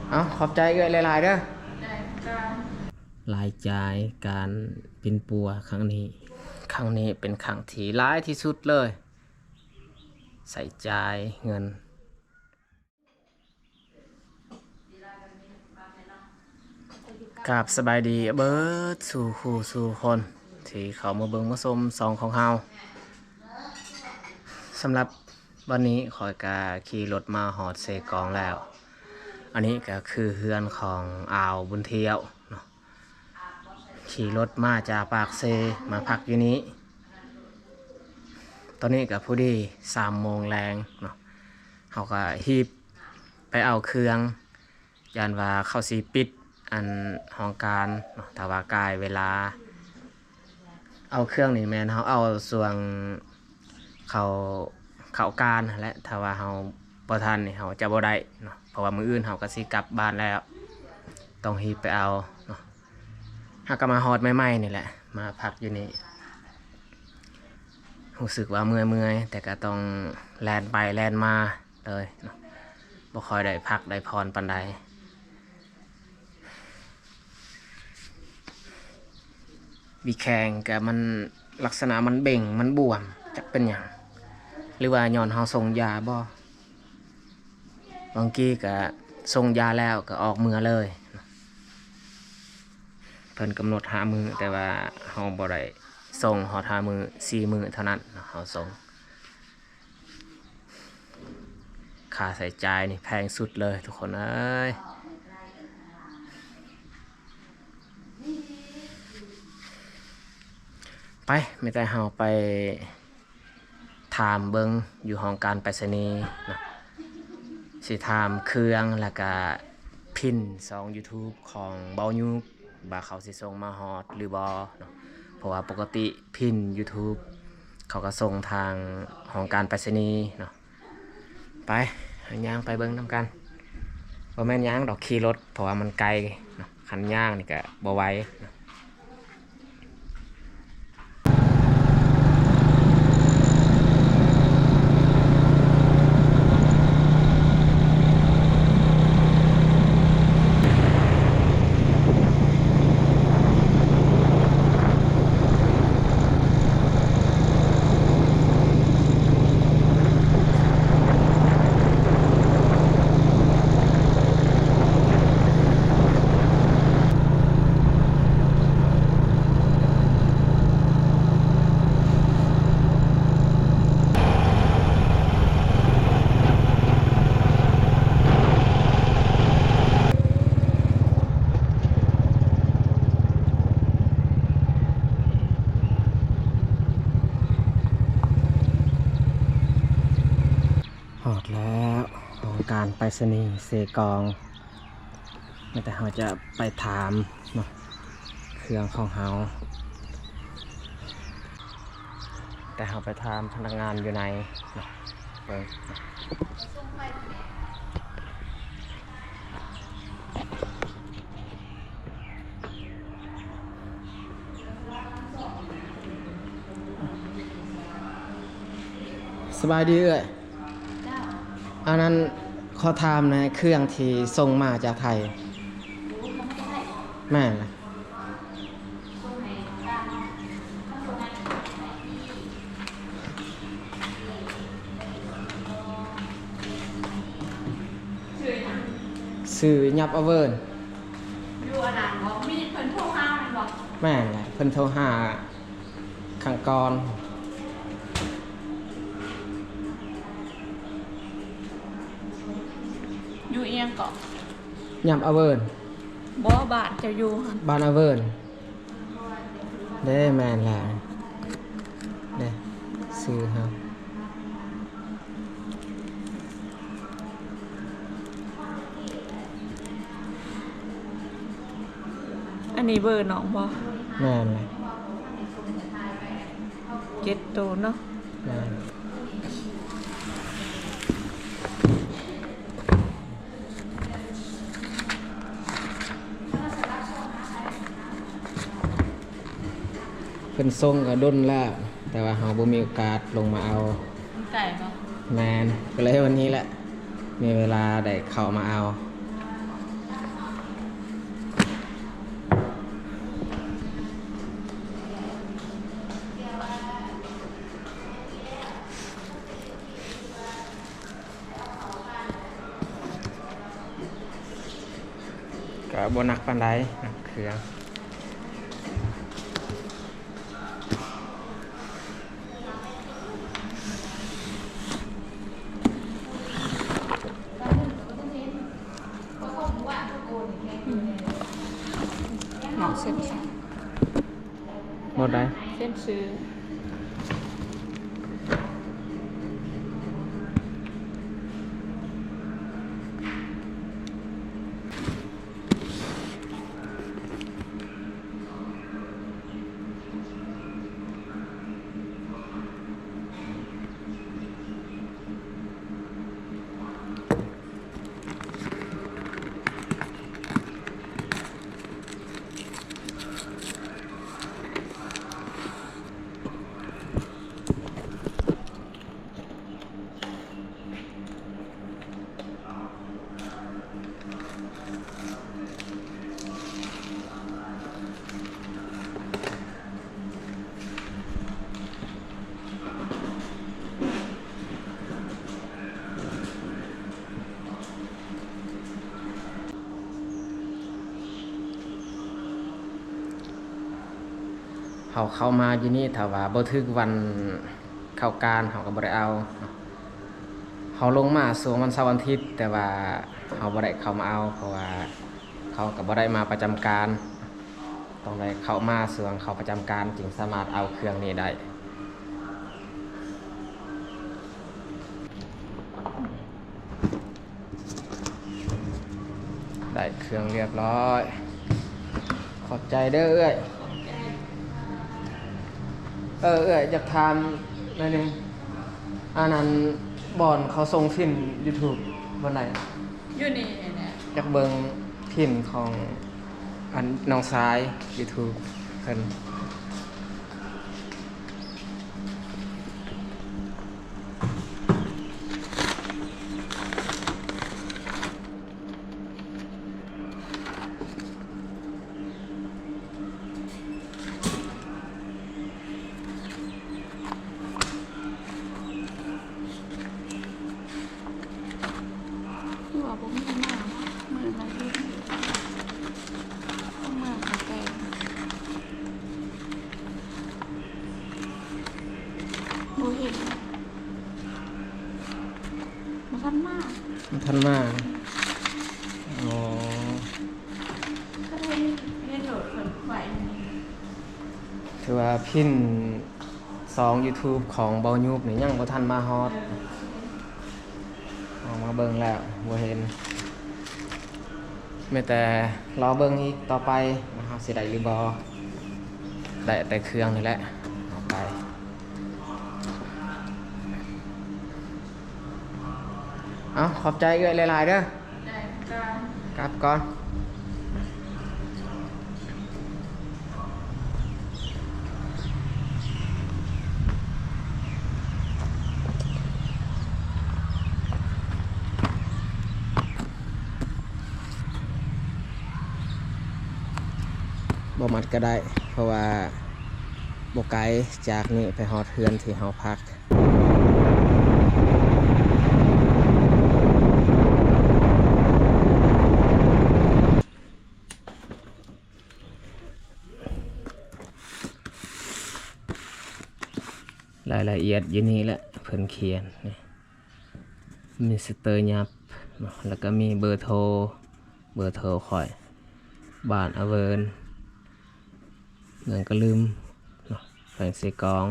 ເອົາ ຂອບໃຈເອື້ອຍຫຼາຍໆເດີ. ລາຍຈ່າຍການປິ່ນປົວຄັ້ງນີ້ ຄັ້ງນີ້ເປັນຄັ້ງທີ່ຫຼາຍທີ່ສຸດເລີຍ ໃຊ້ຈ່າຍເງິນ. ກາບສະບາຍດີເບີດສູ່ຄູ່ສູ່ຄົນທີ່ເຂົ້າມາເບິ່ງມາຊົມຊ່ອງຂອງເຮົາ. ສຳລັບວັນນີ້ຂ້ອຍກະຂີ່ລົດມາຮອດເຊກອງແລ້ວ. ອັນນີ້ກະຄືເຮືອນຂອງອ້າວບຸນທຽວເນາະ. ຂີ່ລົດມາຈາກປາກເຊມາພັກຢູ່ນີ້. ຕອນນີ້ກະພໍດີສາມໂມງແລງເນາະ. ເຮົາກະຮີບໄປເອົາເຄື່ອງ ຢ້ານວ່າເຂົາຊິປິດອັນຫ້ອງການເນາະ. ຖ້າວ່າກາຍເວລາເອົາເຄື່ອງນີ້ ແມ່ນເຮົາເອົາຊ່ວງເຂົາ ເຂົ້າການຫັ້ນແຫຼະ. ຖ້າວ່າເຮົາບໍ່ທັນນີ້ ເຮົາຈະບໍ່ໄດ້ເນາະ ເພາະວ່າມື້ອື່ນເຮົາກະຊິກັບບ້ານແລ້ວ ຕ້ອງຮີບໄປເອົາເນາະ. ເຮົາກະມາຮອດໃໝ່ໆນີ້ແຫຼະ ມາພັກຢູ່ນີ້. ຮູ້ສຶກວ່າເມື່ອຍໆ ແຕ່ກະຕ້ອງແລ່ນໄປແລ່ນມາເລີຍເນາະ ບໍ່ຄ່ອຍໄດ້ພັກໄດ້ຜ່ອນປານໃດ. ບີແຂ້ງກະມັນ ລັກສະນະມັນເບັ່ງ ມັນບວມ ຈັກເປັນຫຍັງ ຫຼືວ່າຍ້ອນເຮົາສົ່ງຢາບໍ່? ບາງທີກະສົ່ງຢາແລ້ວກະອອກເມືອເລີຍ. ເພິ່ນກຳນົດຫ້າມື້ ແຕ່ວ່າເຮົາບໍ່ໄດ້ສົ່ງຮອດຫ້າມື້ ສີ່ມື້ເທົ່ານັ້ນເນາະ ເຮົາສົ່ງ. ຄ່າໃຊ້ຈ່າຍນີ້ແພງສຸດເລີຍທຸກຄົນເອີຍ. ໄປ ມີແຕ່ເຮົາໄປ ຖາມເບິ່ງຢູ່ຫ້ອງການໄປສະນີເນາະ ຊິຖາມເຄື່ອງ ແລ້ວກະພິນຊ່ອງຢູທູບຂອງເບົາຍຸກ ວ່າເຂົາຊິສົ່ງມາຮອດຫຼືບໍ່ເນາະ. ເພາະວ່າປົກກະຕິພິນຢູທູບເຂົາກະສົ່ງທາງຫ້ອງການໄປສະນີເນາະ. ໄປ ເຮົາຍ່າງໄປເບິ່ງນຳກັນ. ບໍ່ແມ່ນຫຍັງດອກ ຂີ່ລົດ ເພາະວ່າມັນໄກເນາະ ຄັນຍ່າງນີ້ກະບໍ່ໄຫວເນາະ. ຮອດແລ້ວ ຫ້ອງການໄປສະນີເຊກອງ. ແຕ່ເຮົາຈະໄປຖາມເນາະ ເຄື່ອງຂອງເຮົາ ແຕ່ເຮົາໄປຖາມພະນັກງານຢູ່ໃນເນາະ ເບິ່ງ. ສະບາຍດີເອື້ອຍ. ເຈົ້າ. ອັນນັ້ນ ຂໍຖາມແດ່ ເຄື່ອງທີ່ສົ່ງມາຈາກໄທ. ແມ່ນລະ. ຊື່ຫຍັບອາເວີນ. ຢູ່ອັນນັ້ນບໍ່ ມີເພິ່ນໂທຫາແມ່ນບໍ່? ແມ່ນແຫຼະ ເພິ່ນໂທຫາຄັ້ງກ່ອນ. ຢູ່ອີ່ຫຍັງເກາະ? ຫຍັບອາເວີນ. ບໍ່ ບ້ານເຈົ້າຢູ່ຫັ້ນ. ບ້ານອາເວີນ. ເດ້ ແມ່ນແລ້ວເດ້ ຊື່ເຮົາ. ອັນນີ້ເບີນ້ອງບໍ່? ແມ່ນແຫຼະ. ເຈັດໂຕເນາະ. ແມ່ນ. ເພິ່ນສົ່ງກະດົນແລ້ວ ແຕ່ວ່າເຮົາບໍ່ມີໂອກາດລົງມາເອົາ. ມັນໄກບໍ່? ແມ່ນ ກະເລີຍວັນນີ້ແຫຼະ ມີເວລາໄດ້ເຂົ້າມາເອົາ. ກໍບໍ່ໜັກປານໃດ ໜັກເຄື່ອງ. ເນາະ ເຊັນຊື່ ໝົດໄດ້ ເຊັນຊື່. ເຮົາເຂົ້າມາຢູ່ນີ້ ຖ້າວ່າບໍ່ຖືກວັນເຂົ້າການ ເຮົາກໍບໍ່ໄດ້ເອົາ. ເຮົາລົງມາຊ່ວງວັນເສົາວັນອາທິດ ແຕ່ວ່າເຮົາບໍ່ໄດ້ເຂົ້າມາເອົາ ເພາະວ່າເຂົາກໍບໍ່ໄດ້ມາປະຈຳການ. ຕ້ອງໄດ້ເຂົ້າມາຊ່ວງເຂົາປະຈຳການ ຈຶ່ງສາມາດເອົາເຄື່ອງນີ້ໄດ້. ໄດ້ເຄື່ອງຮຽບຮ້ອຍ. ຂອບໃຈເດີເອື້ອຍ. ເອີ ເອື້ອຍ ຢາກຖາມໜ້ອຍໜຶ່ງ ອັນນັ້ນ ບ່ອນເຂົາສົ່ງຖິ້ມຢູທູບບ່ອນໃດ? ຢູ່ນີ້ແຫຼະ. ຢາກເບິ່ງຖິ້ມຂອງ ອັນ ນ້ອງຊາຍຢູທູບເພິ່ນ. ຄືວ່າບໍ່ມີມາເນາະ ມື້ນັ້ນເຫັນຢູ່ ເມື່ອກະແຕ່ ບໍ່ເຫັນ ບໍ່ທັນມາ ບໍ່ທັນມາ. ອໍ ກໍເຫັນ ເຫັນໂລດເພິ່ນໄວ້ນີ້. ຄືວ່າພິນສອງຢູທູບຂອງເບົາຍູບນີ້ຍັງບໍ່ທັນມາຮອດ. ເອີ ອອກມາເບິ່ງແລ້ວບໍ່ເຫັນ. ມີແຕ່ລໍເບິ່ງອີກຕໍ່ໄປວ່າເຮົາຊິໄດ້ຫຼືບໍ່. ໄດ້ແຕ່ເຄື່ອງນີ້ແຫຼະ ເອົາໄປ. ເອົາ ຂອບໃຈເອື້ອຍຫຼາຍໆເດີ. ໄດ້ ກັບກ່ອນ. ບໍ່ມັດກໍໄດ້ ເພາະວ່າບໍ່ໄກຈາກນີ້ໄປຮອດເຮືອນທີ່ເຮົາພັກ. ລາຍລະອຽດຢູ່ນີ້ແຫຼະ ເພິ່ນຂຽນນີ້ ມິສເຕີຫຍັບເນາະ ແລ້ວກໍມີເບີໂທ ເບີໂທຂ້ອຍ ບ້ານອາເວີນ ເມືອງກະລຶມເນາະ ແຂວງເຊກອງ.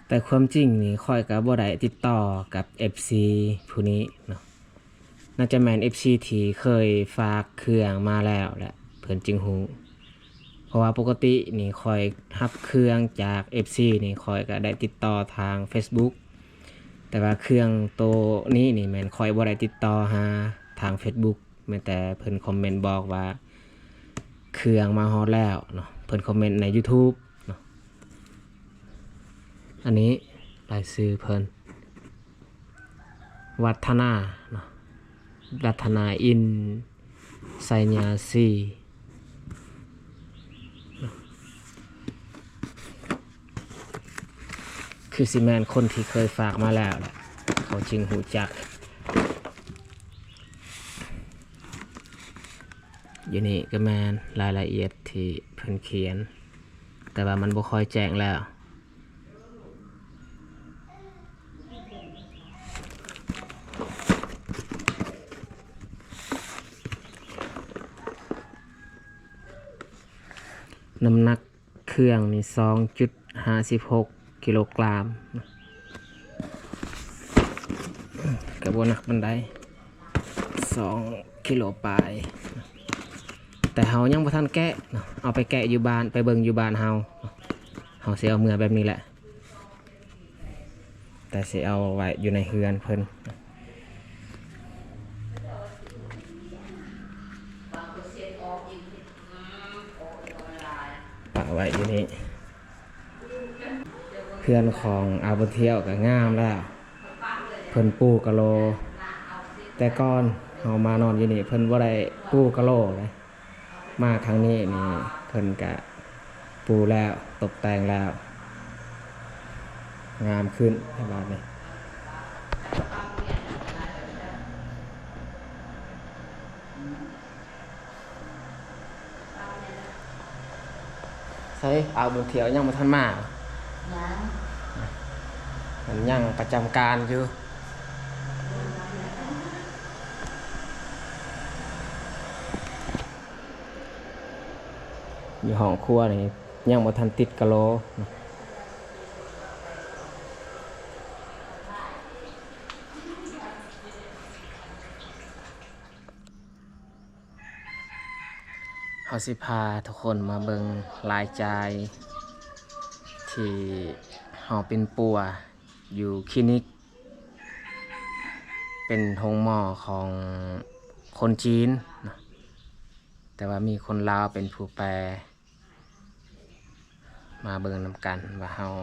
ແຕ່ຄວາມຈິງນີ້ ຂ້ອຍກໍບໍ່ໄດ້ຕິດຕໍ່ກັບເອັຟຊີຜູ້ນີ້ເນາະ. ໜ້າຈະແມ່ນເອັຟຊີທີ່ເຄີຍຝາກເຄື່ອງມາແລ້ວແຫຼະ ເພິ່ນຈຶ່ງຮູ້. ເພາະວ່າປົກກະຕິນີ້ ຂ້ອຍຮັບເຄື່ອງຈາກເອັຟຊີນີ້ ຂ້ອຍກໍໄດ້ຕິດຕໍ່ທາງເຟສບຸກ. ແຕ່ວ່າເຄື່ອງໂຕນີ້ນີ້ ແມ່ນຂ້ອຍບໍ່ໄດ້ຕິດຕໍ່ຫາທາງເຟສບຸກ. ແມ່ນແຕ່ເພິ່ນຄອມເມັນບອກວ່າເຄື່ອງມາຮອດແລ້ວເນາະ ເພິ່ນຄອມເມັນໃນຢູທູບເນາະ. ອັນນີ້ລາຍຊື່ເພິ່ນ ວັດທະນາເນາະ ລັດທະນາ ອິນໄຊຍາຊີ. ຄືຊິແມ່ນຄົນທີ່ເຄີຍຝາກມາແລ້ວແຫຼະ ເຂົາຈຶ່ງຮູ້ຈັກ. ຢູ່ນີ້ກໍແມ່ນລາຍລະອຽດທີ່ເພິ່ນຂຽນ, ແຕ່ວ່າມັນບໍ່ຄ່ອຍແຈ້ງແລ້ວ. ນ້ຳໜັກ ເຄື່ອງນີ້ ສອງຈຸດຫ້າສິບຫົກກິໂລກຣາມ, ກໍບໍ່ໜັກປານໃດ ສອງກິໂລປາຍ. ແຕ່ເຮົາຍັງບໍ່ທັນແກະເນາະ, ເອົາໄປແກະຢູ່ບ້ານ, ໄປເບິ່ງຢູ່ບ້ານເຮົາ. ເຮົາຊິເອົາເມືອແບບນີ້ແຫຼະ. ແຕ່ຊິເອົາໄວ້ຢູ່ໃນເຮືອນເພິ່ນ, ປະໄວ້ຢູ່ນີ້. ເຮືອນຂອງອາບຸນທຽວກໍງາມແລ້ວ, ເພິ່ນປູກະໂຫຼ. ແຕ່ກ່ອນເຮົາມານອນຢູ່ນີ້ ເພິ່ນບໍ່ໄດ້ປູກະໂຫຼເດ້. ມາຄັ້ງນີ້ນີ້ເພິ່ນກະປູແລ້ວ, ຕົບແຕ່ງແລ້ວ, ງາມຂຶ້ນໃນບາດນີ້. ໃສ ອາບຸນທຽວຍັງບໍ່ທັນມາ? ຍັງ. ເພິ່ນຍັງປະຈຳການຢູ່. ຢູ່ຫ້ອງຄົວນີ້ຍັງບໍ່ທັນຕິດກະໂຫຼ. ເຮົາຊິພາທຸກຄົນມາເບິ່ງລາຍຈ່າຍທີ່ເຮົາປິ່ນປົວຢູ່ຄລີນິກ ເປັນໂຮງໝໍຂອງຄົນຈີນເນາະ, ແຕ່ວ່າມີຄົນລາວເປັນຜູ້ແປ. ມາເບິ່ງນຳກັນວ່າເຮົາ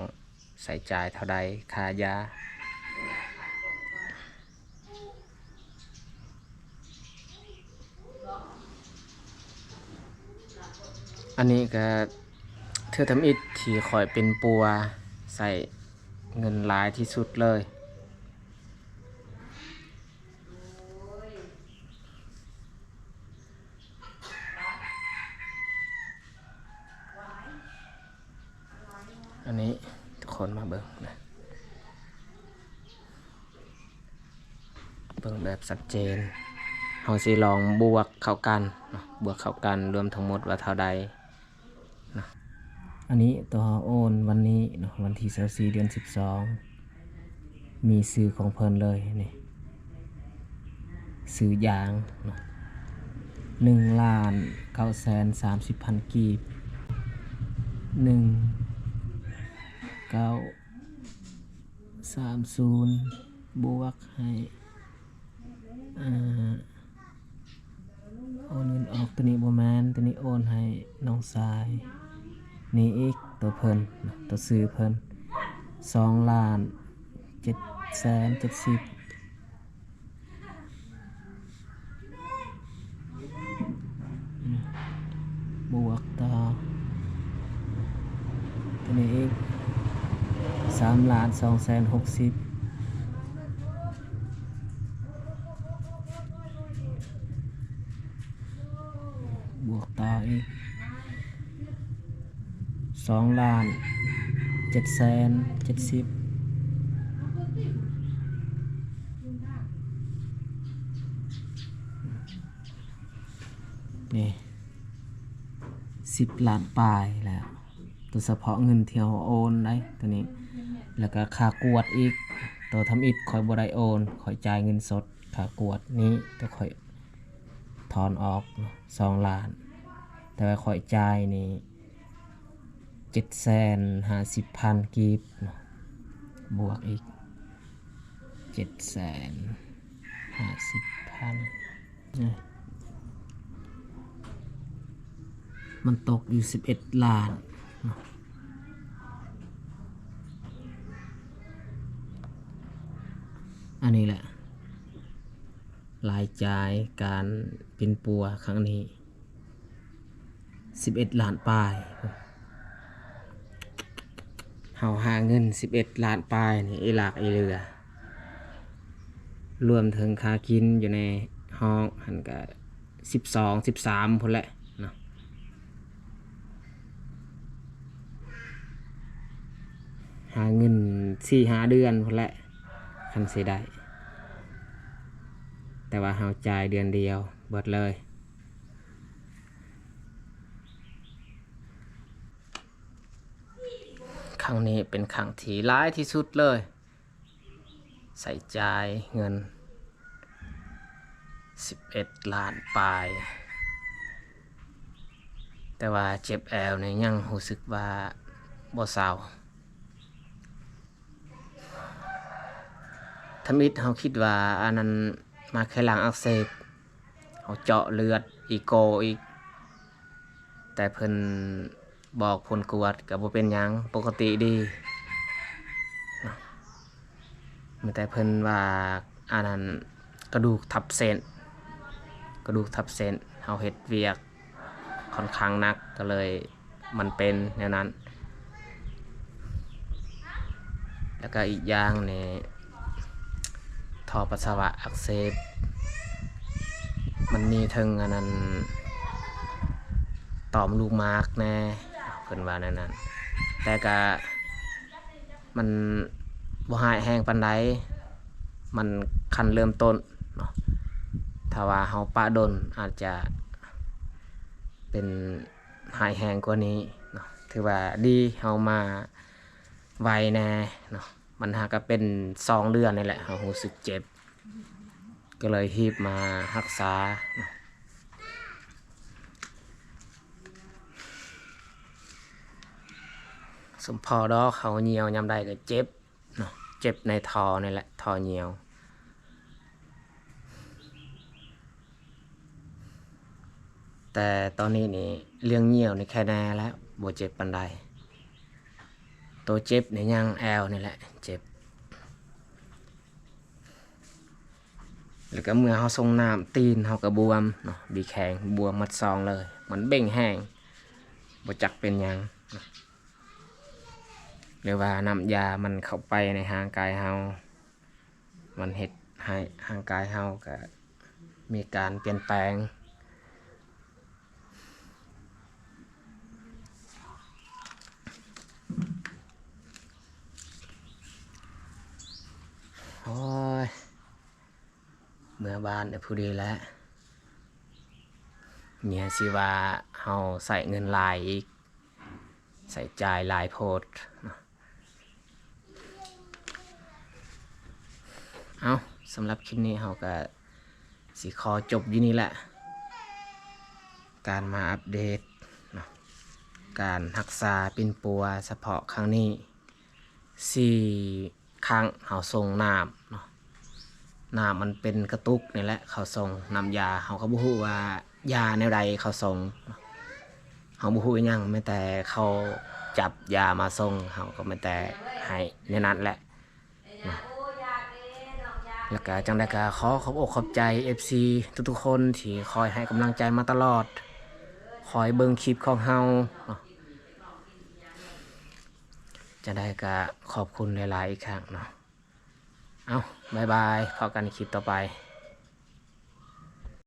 ໃຊ້ຈ່າຍເທົ່າໃດຄ່າຢາ. ອັນນີ້ກໍເທື່ອທຳອິດທີ່ຂ້ອຍປິ່ນປົວໃຊ້ເງິນຫຼາຍທີ່ສຸດເລີຍ. ອັນນີ້ທຸກຄົນມາເບິ່ງນະ, ເບິ່ງແບບຊັດເຈນ. ເຮົາຊິລອງບວກເຂົ້າກັນເນາະ, ບວກເຂົ້າກັນລວມທັງໝົດວ່າເທົ່າໃດ. ນະ ອັນນີ້ຕົວເຮົາໂອນວັນນີ້ເນາະ ວັນທີຊາວສີ່ ເດືອນສິບສອງ ມີຊື່ຂອງເພິ່ນເລີຍນີ້ ຊື່ຢາງເນາະ ໜຶ່ງລ້ານເກົ້າແສນສາມສິບພັນກີບ ໜຶ່ງເກົ້າສາມສູນ ບວກໃຫ້ ອ່າ ໂອນເງິນອອກ ຕົວນີ້ບໍ່ແມ່ນ ຕົວນີ້ໂອນໃຫ້ນ້ອງຊາຍ ນີ້ອີກ ຕົວເພິ່ນ ຕົວຊື່ເພິ່ນ ສອງລ້ານເຈັດແສນເຈັດສິບ ບວກຕໍ່ ຕົວນີ້ອີກ ສາມລ້ານສອງແສນຫົກສິບ ບວກຕໍ່ອີກ ສອງລ້ານເຈັດແສນເຈັດສິບ ນີ້ ສິບລ້ານປາຍແລ້ວ ຕົວສະເພາະເງິນທີ່ເຮົາໂອນໄດ໋ ຕົວນີ້ ແລ້ວກໍຄ່າກວດອີກ ຕົວທຳອິດຂ້ອຍບໍ່ໄດ້ໂອນ ຂ້ອຍຈ່າຍເງິນສົດ ຄ່າກວດນີ້ ຕົວຂ້ອຍຖອນອອກເນາະ ສອງລ້ານ ແຕ່ວ່າຂ້ອຍຈ່າຍນີ້ ເຈັດແສນຫ້າສິບພັນກີບເນາະ ບວກອີກ ເຈັດແສນຫ້າສິບພັນ ມັນຕົກຢູ່ສິບເອັດລ້ານເນາະ ອັນນີ້ແຫຼະ ລາຍຈ່າຍການປິ່ນປົວຄັ້ງນີ້ ສິບເອັດລ້ານປາຍ ເຮົາຫາເງິນສິບເອັດລ້ານປາຍນີ້ ອີຫຼາກອີເຫຼືອ ລວມເຖິງຄ່າກິນຢູ່ໃນຫ້ອງຫັ້ນກະ ສິບສອງ ສິບສາມພຸ້ນແຫຼະເນາະ ຫາເງິນສີ່ຫ້າເດືອນພຸ້ນແຫຼະ ຄັນຊິໄດ້ ແຕ່ວ່າເຮົາຈ່າຍເດືອນດຽວເບິດເລີຍ. ຄັ້ງນີ້ເປັນຄັ້ງທີ່ຫຼາຍທີ່ສຸດເລີຍ ໃຊ້ຈ່າຍເງິນສິບເອັດລ້ານປາຍ ແຕ່ວ່າເຈັບແອວນີ້ຍັງຮູ້ສຶກວ່າບໍ່ເຊົາ. ທຳອິດເຮົາຄິດວ່າອັນນັ້ນ ໝາກໄຂ່ຫຼັງອັກເສບ ເຮົາເຈາະເລືອດ ເອໂກອີກ ແຕ່ເພິ່ນບອກຜົນກວດກໍບໍ່ເປັນຫຍັງ ປົກກະຕິດີເນາະ ມີແຕ່ເພິ່ນວ່າອັນນັ້ນ ກະດູກທັບເສັ້ນ ກະດູກທັບເສັ້ນ ເຮົາເຮັດວຽກ ຂ້ອນຂ້າງໜັກ ກໍເລີຍມັນເປັນແນວນັ້ນ. ແລ້ວກໍອີກຢ່າງນີ້ ທໍ່ປັດສະວະອັກເສບ ມັນມີເຖິງອັນນັ້ນ ຕ່ອມລູກໝາກແດ່ ເພິ່ນວ່າແນວນັ້ນ ແຕ່ກະ ມັນບໍ່ຮ້າຍແຮງປານໃດ ມັນຂັ້ນເລີ່ມຕົ້ນເນາະ ຖ້າວ່າເຮົາປະດົນອາດຈະເປັນຮ້າຍແຮງກວ່ານີ້ເນາະ ຖືວ່າດີເຮົາມາໄວແດ່ເນາະ ມັນຫາກະເປັນສອງເດືອນນີ້ແຫຼະ ເຮົາຮູ້ສຶກເຈັບ ກໍເລີຍຮີບມາຮັກສາເນາະ ສົມພໍດອກ ເຮົາຍ່ຽວຍາມໃດກໍເຈັບ ເນາະ ເຈັບໃນທໍ່ນີ້ແຫຼະ ທໍ່ຍ່ຽວ ແຕ່ຕອນນີ້ນີ້ ເລື່ອງຍ່ຽວນີ້ແຄ່ແນ່ແລ້ວ ບໍ່ເຈັບປານໃດ ໂຕເຈັບນີ້ຍັງແອວນີ້ແຫຼະເຈັບ ແລ້ວກໍເມື່ອເຮົາສົ່ງນ້ຳ ຕີນເຮົາກໍບວມເນາະ ບີແຂ້ງບວມໝົດສອງເລີຍ ມັນເບັ່ງແຮງ ບໍ່ຈັກເປັນຫຍັງ ຫຼືວ່ານ້ຳຢາມັນເຂົ້າໄປໃນຮ່າງກາຍເຮົາ ມັນເຮັດໃຫ້ຮ່າງກາຍເຮົາກະມີການປ່ຽນແປງ. ໂອ້ຍ ເມືອບ້ານໄດ້ຜູ້ເດແຫຼະ ເມຍຊິວ່າເຮົາໃຊ້ເງິນຫຼາຍອີກ ໃຊ້ຈ່າຍຫຼາຍໂພດເນາະ. ເອົ້າ ສຳລັບຄລິບນີ້ເຮົາກະຊິຂໍຈົບຢູ່ນີ້ແຫຼະ ການມາອັບເດດເນາະ ການຮັກສາປິ່ນປົວສະເພາະຄັ້ງນີ້ ສີ່ຄັ້ງເຮົາສົ່ງນ້ຳເນາະ ນ້ຳມັນເປັນກະຕຸກນີ້ແຫຼະ ເຂົາສົ່ງນ້ຳຢາ ເຮົາກໍບໍ່ຮູ້ວ່າຢາແນວໃດເຂົາສົ່ງເນາະ ເຮົາບໍ່ຮູ້ອີ່ຫຍັງ ແມ່ນແຕ່ເຂົາຈັບຢາມາສົ່ງ ເຮົາກໍແມ່ນແຕ່ໃຫ້ແນວນັ້ນແຫຼະເນາະ. ແລ້ວກະຈັ່ງໃດກະຂໍຂອບອົກຂອບໃຈ ເອັຟຊີ ທຸກໆຄົນທີ່ຄອຍໃຫ້ກຳລັງໃຈມາຕະຫຼອດ ຄອຍເບິ່ງຄລິບຂອງເຮົາເນາະ. ຈັ່ງໃດກະຂອບຄຸນຫຼາຍໆອີກຄັ້ງເນາະ. ເອົ້າ ບາຍບາຍ ພໍ້ກັນຄລິບຕໍ່ໄປ.